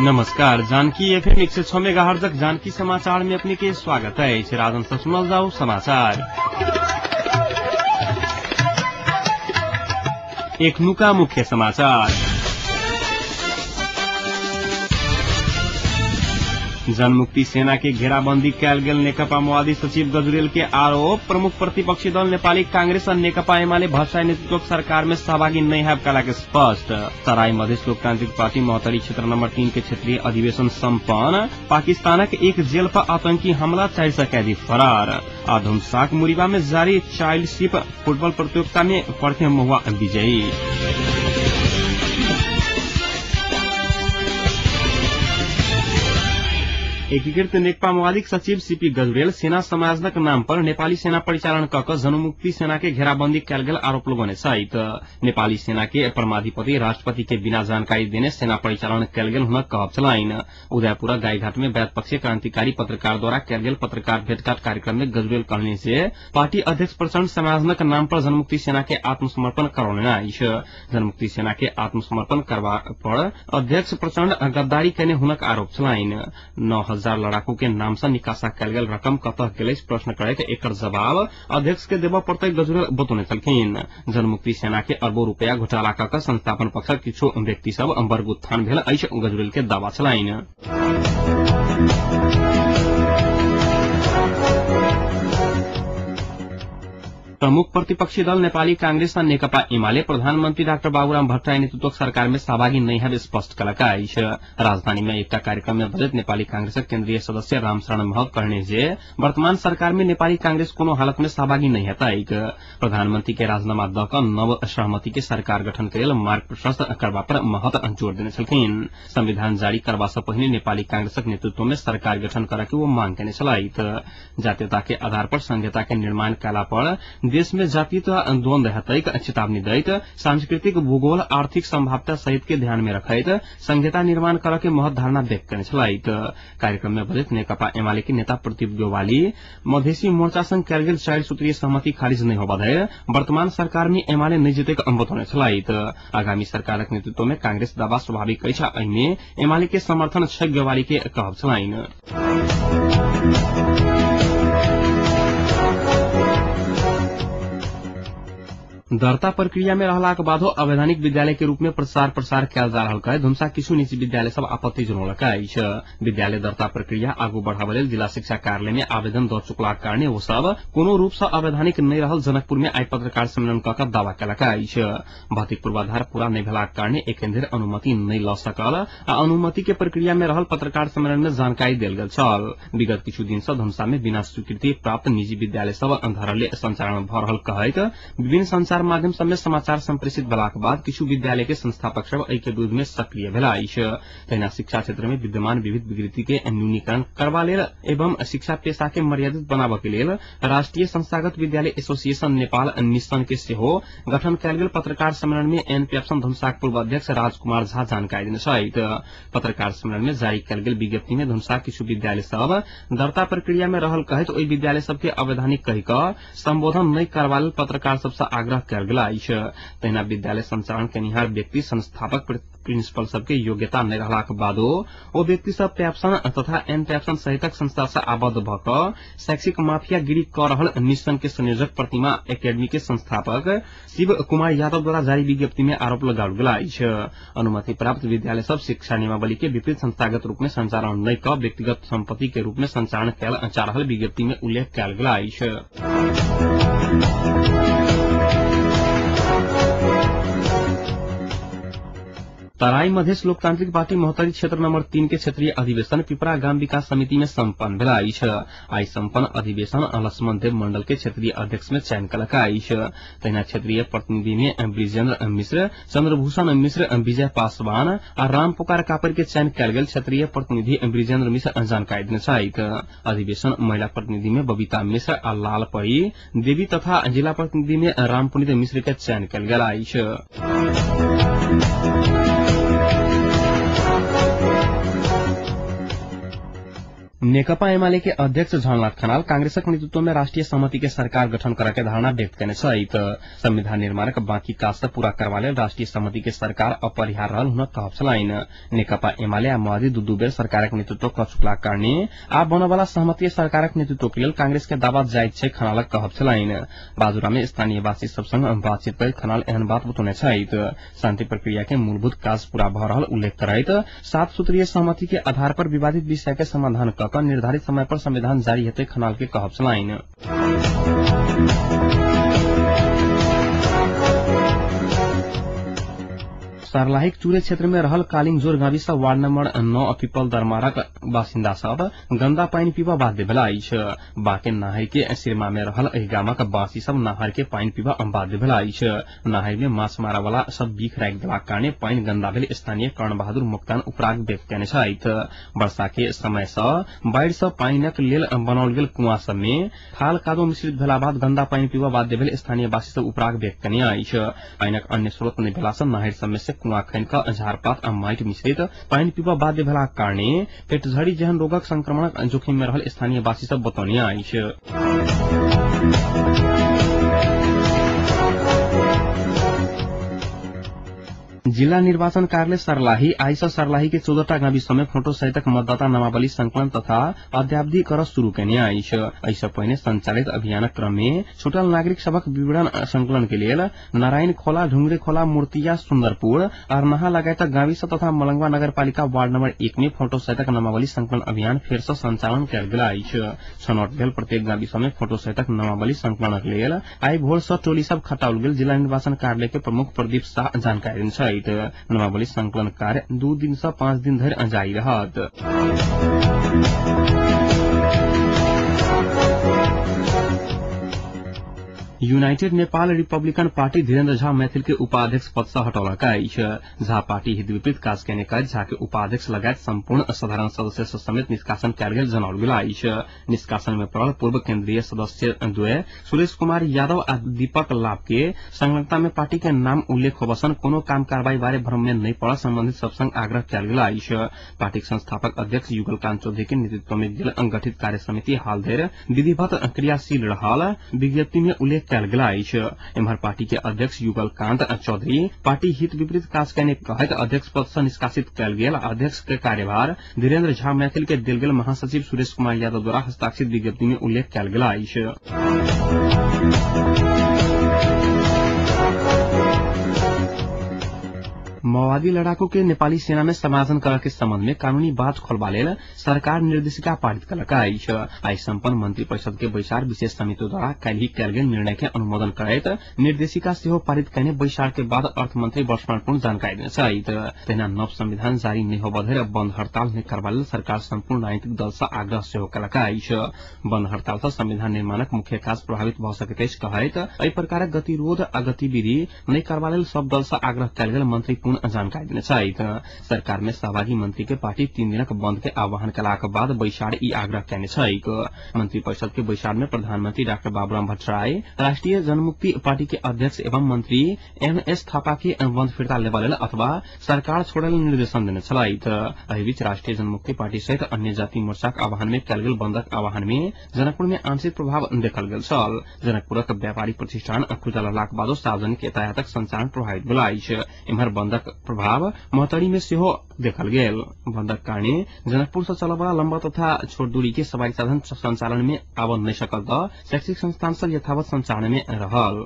नमस्कार, जानकी एफएम 106 मेगाहर्जक जानकी समाचार में अपने के स्वागत है। राजन से सुनल जाओ समाचार। एक नुका मुख्य समाचार। जनमुक्ति सेना के घेराबंदी कैल गेल नेकपा माओवादी सचिव गजुरेल के आरोप। प्रमुख प्रतिपक्षी दल नेपाली कांग्रेस और नेकपा एमाले भट्टराई नेतृत्व सरकार में सहभागी नहीं है कला के स्पष्ट। तराई मधेश लोकतांत्रिक पार्टी महोत्तरी क्षेत्र नंबर 3 के क्षेत्रीय अधिवेशन सम्पन्न। पाकिस्तानक एक जेल पर आतंकी हमला, 400 कैदी फरार। आधुमसाक मुरीबा में जारी चाइल्डशिप फुटबॉल प्रतियोगिता में पर्थे महुआ विजयी। एकीकृत नेकपा माओवादी सचिव सीपी गजुरेल सेना समाजक नाम पर नेपाली सेना परिचालन क क जनमुक्ति सेना के घेराबंदी कैल गेल आरोप लगौने सहित नेपाली सेना के परमाधिपति राष्ट्रपति के बिना जानकारी देने सेना परिचालन कैल गेल हुनक कहब छलनि। उदयपुरा गाईघाट में वैध क्रांतिकारी पत्रकार द्वारा कैल गेल पत्रकार भेटघाट कार्यक्रम में गजुरेल कहलनि जे पार्टी अध्यक्ष प्रचण्ड समाजक नाम पर जनमुक्ति सेना के आत्मसमर्पण करौलनि अछि। जनमुक्ति सेना के आत्मसमर्पण करबा पर अध्यक्ष प्रचण्ड गद्दारी केने हुनक आरोप छलनि। 9,000 लड़ाकू के नाम से निकासा कैल गेल रकम कतह गेल प्रश्न करैत एकर जवाब अध्यक्ष के देबऽ पड़तै गजुरेल बतौने छलखिन। जनमुक्ति सेना के अरबों रुपया घोटाला क क संस्थापन पक्षक किछु व्यक्ति सब वर्ग उत्थान भेल अछि गजुरेल के दावा छलनि। प्रमुख प्रतिपक्षी दल नेपाली कांग्रेस और नेकपा एमाले प्रधानमंत्री डाक्टर बाबूराम भट्टराई नेतृत्व सरकार में सहभागी नहीं है स्पष्ट कलक अछि। राजधानी में एकटा कार्यक्रम में बजैत नेपाली कांग्रेसक केन्द्रीय सदस्य रामशरण महत कहने जे वर्तमान सरकार में नेपाली कांग्रेस कोनो हालत में सहभागी नहीं हेतैक। प्रधानमंत्री के राजीनामा द क नव सहमति के सरकार गठन के लेल मार्ग प्रशस्त करबा पर महत जोर देने छलखिन। संविधान जारी करबा से पहिने नेपाली कांग्रेसक नेतृत्व में सरकार गठन करऽ के वो मांग केने छलथि। जातीयता के आधार पर संघीयता के निर्माण कयला पर देश में जातीय द्वंद हेतैक चेतावनी दैत सांस्कृतिक भूगोल आर्थिक संभाव्यता सहित के ध्यान में रखैत संघीयता निर्माण करऽ के महत धारणा व्यक्त केने छलथि। कार्यक्रम में बजैत नेकपा एमाले के नेता प्रदीप गेवाली मधेसी मोर्चा संग कैल गेल 4 सूत्रीय सहमति खारिज नहीं होबा धरि वर्तमान सरकार में एमाले नहि जेतैक बतौने छलथि। आगामी सरकारक नेतृत्व में कांग्रेस दावा स्वाभाविक अछि, एहिमे एमाले के समर्थन छै गेवाली के कहब छलनि। दर्ता प्रक्रिया में रहलाक बादो अवैधानिक विद्यालय के रूप में प्रचार प्रसार कैल जा रहल कहे धुमसा किछु निजी विद्यालय सब आपत्ति जनौलक अछि। विद्यालय दर्ता प्रक्रिया आगू बढ़ाबय लेल जिला शिक्षा कार्यालय में आवेदन दऽ चुकलाक कारणे ओ सब कोनो रूप से अवैधानिक नहि रहल जनकपुर में आइ पत्रकार सम्मेलन क क दावा केलक अछि। भौतिक पूर्वाधार पूरा नहि भेलाक कारणे एखन धरि अनुमति नहि लऽ सकल आ अनुमति के प्रक्रिया में रहल पत्रकार सम्मेलन में जानकारी देल गेल छल। विगत किछु दिन से धनुषा में बिना स्वीकृति प्राप्त निजी विद्यालय सब धड़ल्ले संचालन भऽ रहल कहैत विभिन्न संचार माध्यम सब में समाचार संप्रेषित भेलाक बाद किछु विद्यालय के संस्थापक सब एहि के विरोध में सक्रिय भेला अछि। तहिना शिक्षा क्षेत्र में विद्यमान विविध विकृति के न्यूनीकरण करबा लेल एवं शिक्षा पेशा के मर्यादित बनाबऽ के लेल राष्ट्रीय संस्थागत विद्यालय एसोसिएशन नेपाल निसन के सेहो गठन कैल गेल पत्रकार सम्मेलन में एनपीएफसन धनुषाक पूर्व अध्यक्ष राजकुमार झा जानकारी देने छथि। पत्रकार सम्मेलन में जारी कैल गेल विज्ञप्ति में धनुषा किछु विद्यालय सब दर्ता प्रक्रिया में रहल कहैत ओहि विद्यालय सबके अवैधानिक कहि कऽ संबोधन नहि करबा लेल पत्रकार सबसँ आग्रह कैल गेल अछि। तहिना विद्यालय संचालन केनिहार व्यक्ति संस्थापक प्रिंसिपल सबके योग्यता नहि रहलाक बादो ओ व्यक्ति सब प्याप्सन तथा एन प्याप्सन सहितक संस्था से आबद्ध भऽ कऽ शैक्षिक माफियागिरी कऽ रहल निसन के संयोजक प्रतिमा एकेडमी के संस्थापक शिव कुमार यादव द्वारा जारी विज्ञप्ति में आरोप लगाओल गेल अछि। अनुमति प्राप्त विद्यालय सब शिक्षा नियमावली के विपरीत संस्थागत रूप में संचालन नहि कऽ व्यक्तिगत संपत्ति के रूप में संचालन कैल जा रहल विज्ञप्ति में उल्लेख कैल गेल अछि। तराई मधेश लोकतांत्रिक पार्टी महोत्तरी क्षेत्र नंबर 3 के क्षेत्रीय अधिवेशन पिपरा ग्राम विकास समिति में सम्पन्न भेल अछि। आइ सम्पन्न अधिवेशन लक्ष्मण देव मंडल के क्षेत्रीय अध्यक्ष में चयन कलक अछि। तहिना क्षेत्रीय प्रतिनिधि में ब्रिजेन्द्र मिश्र, चंद्रभूषण मिश्र, विजय पासवान आ राम पुकार कापर के चयन कैल गेल क्षेत्रीय प्रतिनिधि ब्रिजेन्द्र मिश्र जानकारी देने छथि। अधिवेशन महिला प्रतिनिधि में बबीता मिश्र आ लाल परी देवी तथा जिला प्रतिनिधि में रामपुनीत मिश्र के चयन कैल गेल अछि। नेकपा एमाले के अध्यक्ष झलनाथ खनाल कांग्रेसक नेतृत्व में राष्ट्रिय सहमति के सरकार गठन करे के धारणा व्यक्त केने छथि। संविधान निर्माणक बाँकी काज सब पूरा करबा लेल राष्ट्रिय सहमति के सरकार अपरिहार्य रहल हुनक कहब छलनि। नेकपा एमाले आ माओवादी दू दू बेर सरकारक नेतृत्व क चुकलाक कारणे आब बनवला सहमति सरकारक नेतृत्व के लेल कांग्रेस के दावा जायज छै खनालक कहब छलनि। बाजुरा में स्थानीयवासी सब संग बातचीत करैत खनाल एहन बात बतौने छथि। शांति प्रक्रिया के मूलभूत काज पूरा भ रहल उल्लेख करैत 7 सूत्रीय सहमति के आधार पर विवादित विषय के समाधान क निर्धारित समय पर संविधान जारी हेतै खनाल के कहब छलनि। सर्लाहीक चूरे क्षेत्र में रहल कालिङजोर गाविस वार्ड नम्बर 9 पिपल दरमारक बासिन्दा सब गन्दा पानि पीब बाध्य भेल अछि। बाँके नहर के सिरमा में रहल एहि गामक बासी सब नहर के पानि पीब बाध्य भेल अछि। नहर में माछ मारय वाला सब बीख राखि देबाक कारणे पानि गन्दा भेल स्थानीय कर्ण बहादुर मोक्तान उपराग व्यक्त केने छथि। वर्षा के समय सँ बाढ़ि सँ पानिक लेल बनाओल गेल कुआं सब में थाल कादो मिश्रित भेला बाद गन्दा पानि पीब बाध्य भेल स्थानीय वासी सब उपराग व्यक्त केने अछि। पानिक अन्य स्रोत नहि भेला सँ नहर सब में से कुआं खनि क झारपात आ माटि मिश्रित पानि पीब बाध्य भेलाक कारणे पेटझड़ी जेहन रोगक संक्रमणक जोखिम में रहल स्थानीय वासी सब बतौने अछि। जिल्ला निर्वाचन कार्यालय सर्लाही आइ सँ सर्लाही के 14टा गाविस में फोटो सहितक मतदाता नामावली संकलन तथा अद्यावधि कर शुरू केने अछि। एहि सँ पहिने संचालित अभियानक क्रम में छूटल नागरिक सभक विवरण संकलन के लेल नारायण खोला, ढुंगरे खोला, मूर्तिया, सुन्दरपुर, अरनाहा लगायतक गाविस तथा मलंगवा नगरपालिका वार्ड नम्बर 1 में फोटो सहितक नामावली संकलन अभियान फेर सँ संचालन कयल गेल अछि। छनौट भेल प्रत्येक गाविस में फोटो सहितक नामावली संकलनक लेल आइ भोर सँ टोली सब खटाओल गेल जिल्ला निर्वाचन कार्यालय के प्रमुख प्रदीप शाह जानकारी देने छथि। नामावली संकलन कार्य 2 दिन सँ 5 दिन धरि जारी रहत। United Nepal Republican party Dhirendra Jha Maithil के उपाध्यक्ष पद सँ हटौलक अछि। झा पार्टी हित विपरीत काज केने कहैत झा के उपाध्यक्ष लगायत सम्पूर्ण साधारण सदस्य समेत निष्कासन कयल गेल जनाओल गेल अछि। निष्कासन में पड़ल पूर्व केन्द्रीय सदस्य द्वय सुरेश कुमार यादव आ दीपक लाभ के संलग्नता में पार्टी के नाम उल्लेख होबसन कोनो काम कार्रवाई बारे भ्रम में नहि पड़ल संबंधित सब संग आग्रह कयल गेल अछि। पार्टीक संस्थापक अध्यक्ष युगलकांत चौधरी के नेतृत्व में गेल गठित कार्य समिति हाल धरि विधिवत क्रियाशील रहल विज्ञप्ति में उल्लेख कयल गेल अछि। एम्हर पार्टी के अध्यक्ष युगलकांत चौधरी पार्टी हित विपरीत काज केने कहैत अध्यक्ष पद सँ निष्कासित कयल गेल। अध्यक्ष के कार्यभार धीरेन्द्र झा मैथिल के देल गेल महासचिव सुरेश कुमार यादव द्वारा हस्ताक्षरित विज्ञप्ति में उल्लेख कयल गेल अछि। माओवादी लड़ाकू के नेपाली सेना में समाजन करऽ के संबंध में कानूनी बात खोलबा लेल सरकार निर्देशिका पारित कलक अछि। आइ सम्पन्न मंत्री परिषद के बैसार विशेष समिति द्वारा काल्हि कयल गेल निर्णय के अनुमोदन करैत निर्देशिका सेहो पारित कयने बैसार के बाद अर्थमंत्री लक्ष्मण पुन जानकारी देने छथि। तहिना नव संविधान जारी नहि होबय धरि बंद हड़ताल नहि करबा लेल सरकार सम्पूर्ण राजनीतिक दल सँ आग्रह सेहो कलक अछि। बंद हड़ताल सँ संविधान निर्माणक मुख्य काज प्रभावित भऽ सकैत अछि कहैत एहि प्रकारक गतिरोध आ गतिविधि नहि करबा लेल सब दल सँ आग्रह कयल गेल मंत्री पुन जानकारी देने छथि। सरकार में सहभागी मंत्री के पार्टी 3 दिनक बंद के आह्वान कयलाक बाद बैसार ई आग्रह कयने छैक। मंत्री परिषद के बैसार में प्रधानमंत्री डाक्टर बाबूराम भट्टराई, राष्ट्रीय जनमुक्ति पार्टी के अध्यक्ष एवं मंत्री एम एस थापा के बंद फिर्ता लेबा लेल अथवा सरकार छोड़य लेल निर्देशन देने छलथि। एहि बीच राष्ट्रीय जनमुक्ति पार्टी सहित अन्य जाति मोर्चाक आह्वान में कयल गेल बंदक आह्वान में जनकपुर में आंशिक प्रभाव देखल गेल छल। जनकपुरक व्यापारिक प्रतिष्ठान खुजल रहलाक बादो सार्वजनिक यातायातक संचालन प्रभावित भेल अछि। एम्हर बंदक प्रभाव महोत्तरी में सेहो देखल गेल। बंदक कारणे जनकपुर से चलयवला लम्बा तथा छोट दूरी के सवारी साधन संचालन में आबऽ नहि सकल तऽ शैक्षिक संस्थान सब यथावत संचालन में रहल।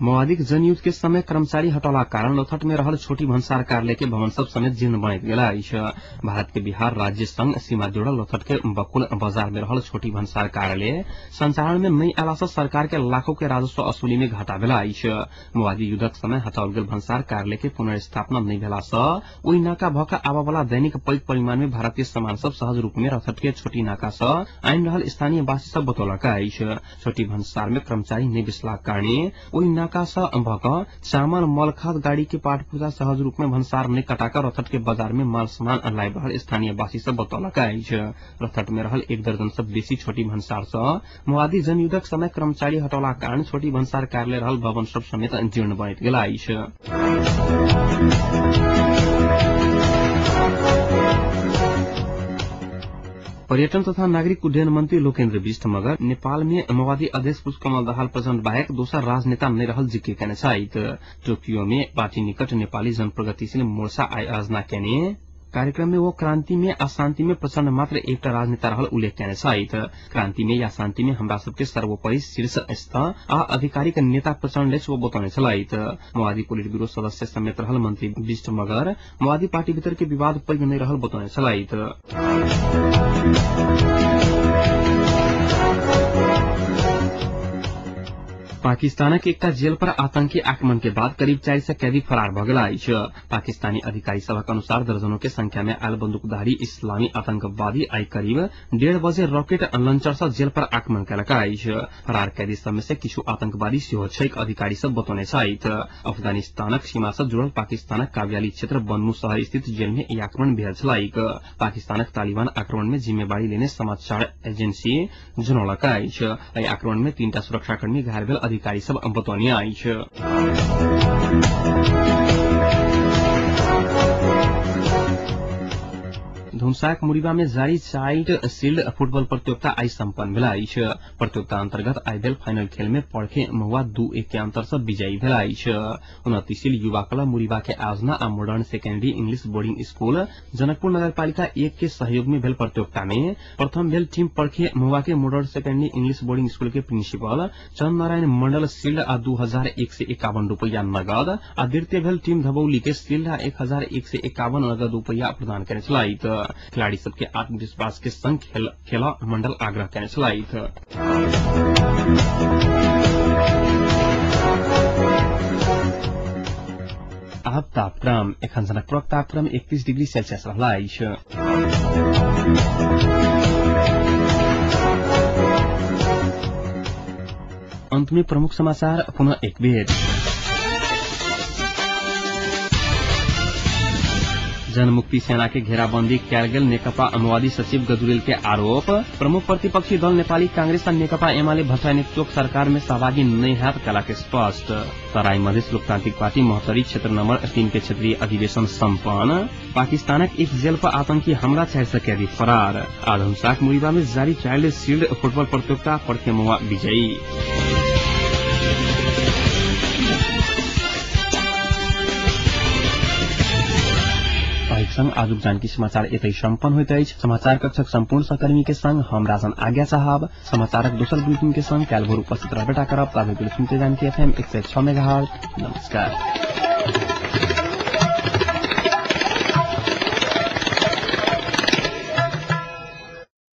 माओवादीक जनयुद्ध के समय कर्मचारी हटौलाक कारण लोथट में रहल छोटी भन्सार कार्यालय के भवन सब समेत जीर्ण बनैत गेल अछि। भारत के बिहार राज्य संग सीमा जुड़ल लोथट के बकुल बाजार में रहल छोटी भन्सार कार्यालय संचालन में नहि आला सँ सरकार के लाखों के राजस्व वसूली में घाटा भेल अछि। माओवादी युद्धक समय हटाओल गेल भन्सार कार्यालय के पुनर्स्थापना नहि भेला सँ ओहि नाका भऽ कऽ आबय वला दैनिक पैघ परिमाण में भारतीय सामान सब सहज रूप में रथट के छोटी नाका सँ आनि रहल स्थानीय वासी सब बतौलक अछि। छोटी भन्सार में कर्मचारी नहि बैसलाक कारणे ओहि नाका इलाका सँ भक चामल मल खाद गाड़ी के पाट पूजा सहज रूप में भन्सार नै कटाकर रथट के बाजार में माल सामान लाइब रहल स्थानीय वासी सब बतौलक अछि। रथट में रहल 1 दर्जन से बेसी छोटी भन्सार सँ माओवादी जनयुद्धक समय कर्मचारी हटौला कारण छोटी भन्सार कार्यालय रहल भवन सब समेत जीर्ण बनैत गेल अछि। पर्यटन तथा नागरिक उड्डयन मंत्री लोकेन्द्र विष्ट मगर नेपाल में माओवादी अध्यक्ष पुष्पकमल दाहाल प्रचण्ड बाहेक दोसर राजनेता नै रहल जिक्र केने छथि। टोकियो में पार्टी निकट नेपाली जनप्रगतिशील मोर्चा आयोजना केने कार्यक्रम में वो क्रांति में आ शांति में प्रचण्ड मात्र एकटा राजनेता रहल उल्लेख केने छथि। क्रांति में या शांति में हमरा सबके सर्वोपरि शीर्ष स्थ आ आधिकारिक नेता प्रचण्ड वो बतौने छलथि। माओवादी पोलिट ब्यूरो सदस्य समेत रहल मंत्री विष्ट मगर माओवादी पार्टी भीतर के विवाद पैघ नै रहल बतौने छलथि। पाकिस्तानक एकटा जेल पर आतंकी आक्रमण के बाद करीब 400 कैदी फरार भ गेल अछि। पाकिस्तानी अधिकारी सभक अनुसार दर्जनों के संख्या में आयल बंदूकधारी इस्लामी आतंकवादी आई करीब 1:30 बजे रॉकेट लॉन्चर सँ जेल पर आक्रमण केलक अछि। फरार कैदी सब में से किछु आतंकवादी सेहो छैक, अधिकारी सब बतौने छथि। अफगानिस्तानक सीमा सँ जुड़ल पाकिस्तानक काव्याली क्षेत्र बन्नू शहर स्थित जेल में ई आक्रमण भेल छलैक। पाकिस्तानक तालिबान आक्रमण में जिम्मेवारी लेने समाचार एजेंसी जनौलक अछि। एहि आक्रमण में 3टा सुरक्षाकर्मी घायल भेल अधिकारी सब बतौने अछि। धुमसाक मुरीबा में जारी चाइल्ड शील्ड फुटबॉल प्रतियोगिता आई सम्पन्न भेल अछि। प्रतियोगिता अंतर्गत आई भेल फाइनल खेल में पर्खे महुआ 2-1 के अंतर से विजयी भेल अछि। उन्नतिशील युवा क्लब मुरीबा के आयोजना आ modern secondary English boarding school Janakpur नगरपालिका 1 के सहयोग में भेल प्रतियोगिता में प्रथम भेल टीम पर्खे महुआ के modern secondary English boarding school के प्रिंसिपल चंद नारायण मंडल शील्ड आ 2151 रूपया नगद आ द्वितीय भेल टीम धबौली के शील्ड आ 1151 नगद रूपया प्रदान केने छलथि। खिलाड़ी सबके आत्मविश्वास के संग खेल मंडल आग्रह केने छलथि। आब तापक्रम एखन जनकपुरक तापक्रम 31 डिग्री सेल्सियस रहला अछि। अंत में प्रमुख समाचार पुनः एक बेर। जनमुक्ति सेना के घेराबंदी कयल गेल नेकपा माओवादी सचिव गजुरेल के आरोप। प्रमुख प्रतिपक्षी दल नेपाली कांग्रेस आ नेकपा एमाले भट्टराई नेतृत्वक सरकार में सहभागी नहि हैत कला के स्पष्ट। तराई मधेश लोकतांत्रिक पार्टी महोत्तरी क्षेत्र नंबर 3 के क्षेत्रीय अधिवेशन सम्पन्न। पाकिस्तानक एक जेल पर आतंकी हमला, 400 कैदी फरार। आधुनसाक मुरीबा में जारी चाइल्ड शील्ड फुटबॉल प्रतियोगिता पर्खे महुआ विजयी। संग आजुक जानकी समाचार एतै सम्पन्न होइत अछि। समाचार कक्षक सम्पूर्ण सहकर्मी के संग हम राजन आज्ञा साहब समाचारक दोसर बुलेटिन के संग काल्हि भोर उपस्थित रहबेटा करब। ताबे सुनते जानकी एफएम 106 मेगाहर्ट्ज। नमस्कार।